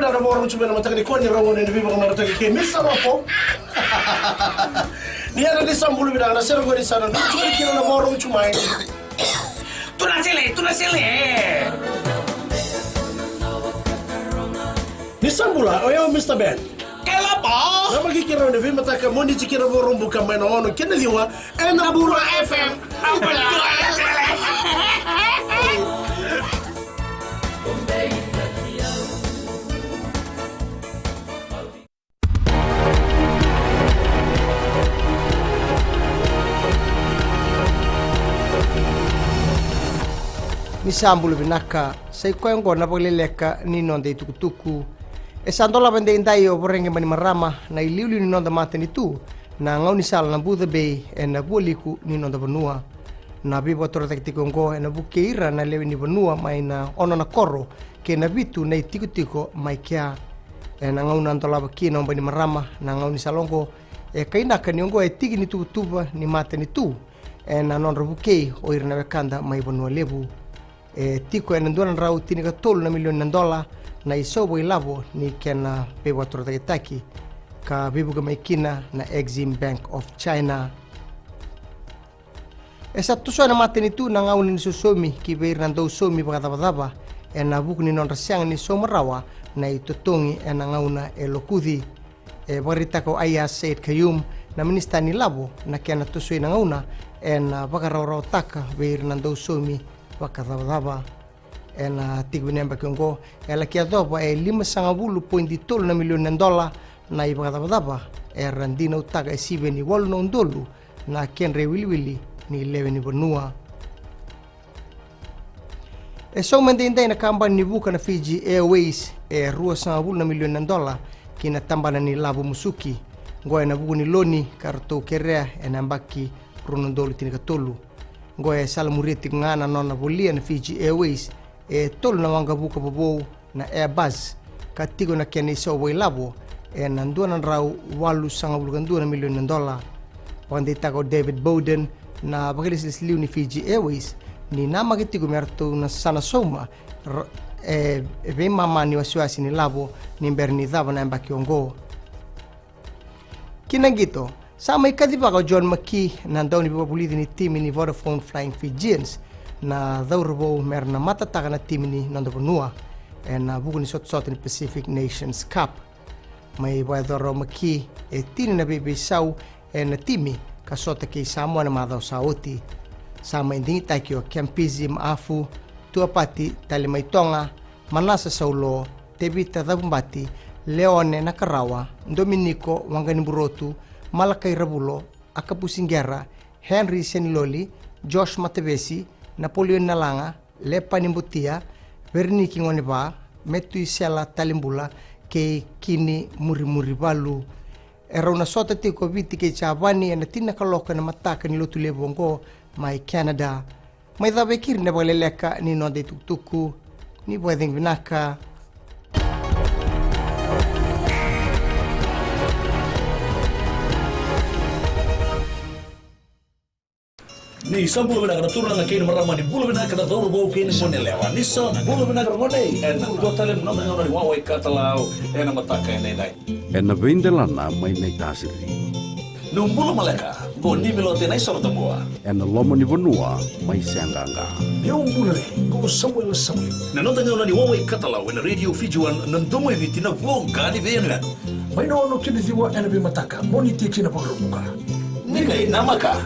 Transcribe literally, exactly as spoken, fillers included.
Na vakarogo tu mai na mataka nikua ni rogo ni veivakamarataki kei Misa Lopo. Ni yana ni sa bula vinaka na sere qori sa na tu mai kina na vakarogo tu mai. Tuna sele, tuna sele. Ni sa bula, o yau Mista Ben. Kalaba. Na maki kira ni veimataka mo ni tikira vakarogo buka mai na ono kina ciwa. Ena Bula F M. Ni sa bula vinaka, sa i koya oqo na vakaleleka ni noda itukutuku. E sa dolava edaidai o Voreqe Bainimarama na iliuliu ni noda matanitu, na gaunisala na Buca Bay ena vualiku ni noda vanua. Na veivakatorocaketaki oqo ena vukei ira na lewe ni vanua mai na ono na koro kei na vitu na itikotiko mai kea. Ena gauna a dolava kina o Bainimarama na gaunisala oqo, e kainaka ni oqo e tiki ni tuvatuva ni matanitu ena nodra vukei o ira na wekada mai Vanua Levu. E tiko ena dua na drau tinikatolu na milioni na dola na isau vakailavo ni kena veivakatorocaketaki, ka veivuke mai kina na Exim Bank of China. E sa tosoya na matanitu na gauna ni sausaumi ki vei ira na dausaumi vakacavacava ena vuku ni nodra sega ni sauma rawa na itotogi ena gauna e lokuci. E vakaraitaka o Aiyaz Sayed-Khaiyum, na minisita ni lavo, na kena tosoi na gauna ena vakarawarawataka vei ira na dausaumi vakacavacava. Ena tiki ni yabaki oqo, e laki yacova e limasagavulu poidi tolu na milioni na dola na ivakacavacava era dinautaka e sivia ni walu na udolu na kedra iwiliwili ni lewe ni vanua. E sauma edaidai na kabani ni vuka na Fiji Airways e ruasagavulu na milioni na dola ki na tabana ni lavo musuki. Oqo ena vuku ni loni ka ratou kerea ena yabaki rua na udolu tinikatolu. Oqo e salamuria tiko ga na nona volia na Fiji Airways e tolu na waqavuka vovou na Airbus, ka tiko na kena isau vakailavo ena dua na drau walusagavulu ka dua na milioni na dola. Vakadeitaka o David Bowden, na vakailesilesi liu ni Fiji Airways, ni namaki tiko me ratou na sa na sauma ra-, e, e veimama ni wasiwasi ni lavo ni bera ni cava na yabaki oqo. Ki na qito, sa mai kacivaka o John McKee, na dauniveivakavulici ni timi ni Vodafone Flying Fijians, na cauravou me ra na matataka na timi ni noda vanua ena vuku ni sotasota ni Pacific Nations Cup. Mai vakayacora o McKee e tini na veiveisau ena timi ka sota kei Samoa na macawa sa oti. Sa mai digitaki o Kempisi Maafu, Tuapati Talemaitoga, Manasa Saulo, Tevita Cavubati, Leone Nakarawa, Dominiko Waqaniburotu, Malakai Ravulo, Akapusi Qera, Henry Seniloli, Josh Matavesi, Napolioni Nalaga, Lepani Botia, Vereniki Goneva, Metuisela Talibula kei Kini Murimurivalu. E rau na sota tiko Viti kei Japani ena tini na kaloko ena mataka ni Lotulevu oqo mai Canada. Mai cava e keri na vakaleleka ni noda itukutuku. Ni vakacegu vinaka. Ni sa bula vinaka na turaga kei na marama, ni bula vinaka na cauravou kei na goneyalewa. Ni sa bula vinaka na gone. Ena dua tale na noda gauna ni wawa i katalau ena mataka edaidai. Ena veidelana mai Naitasiri. Niu bula maleka, qo Nimi Lote Naisorotabua. Ena loma ni vanua mai Seaqaqa. Niu bula re, qo Samuela Samueli. Na noda gauna ni wawa i katalau ena Radio Fiji One, na domo i Viti, na voqa ni veiyanuyanu. Mai na ono ki na ciwa ena veimataka, mo ni tiki na vakarobuka. Ni qai namaka.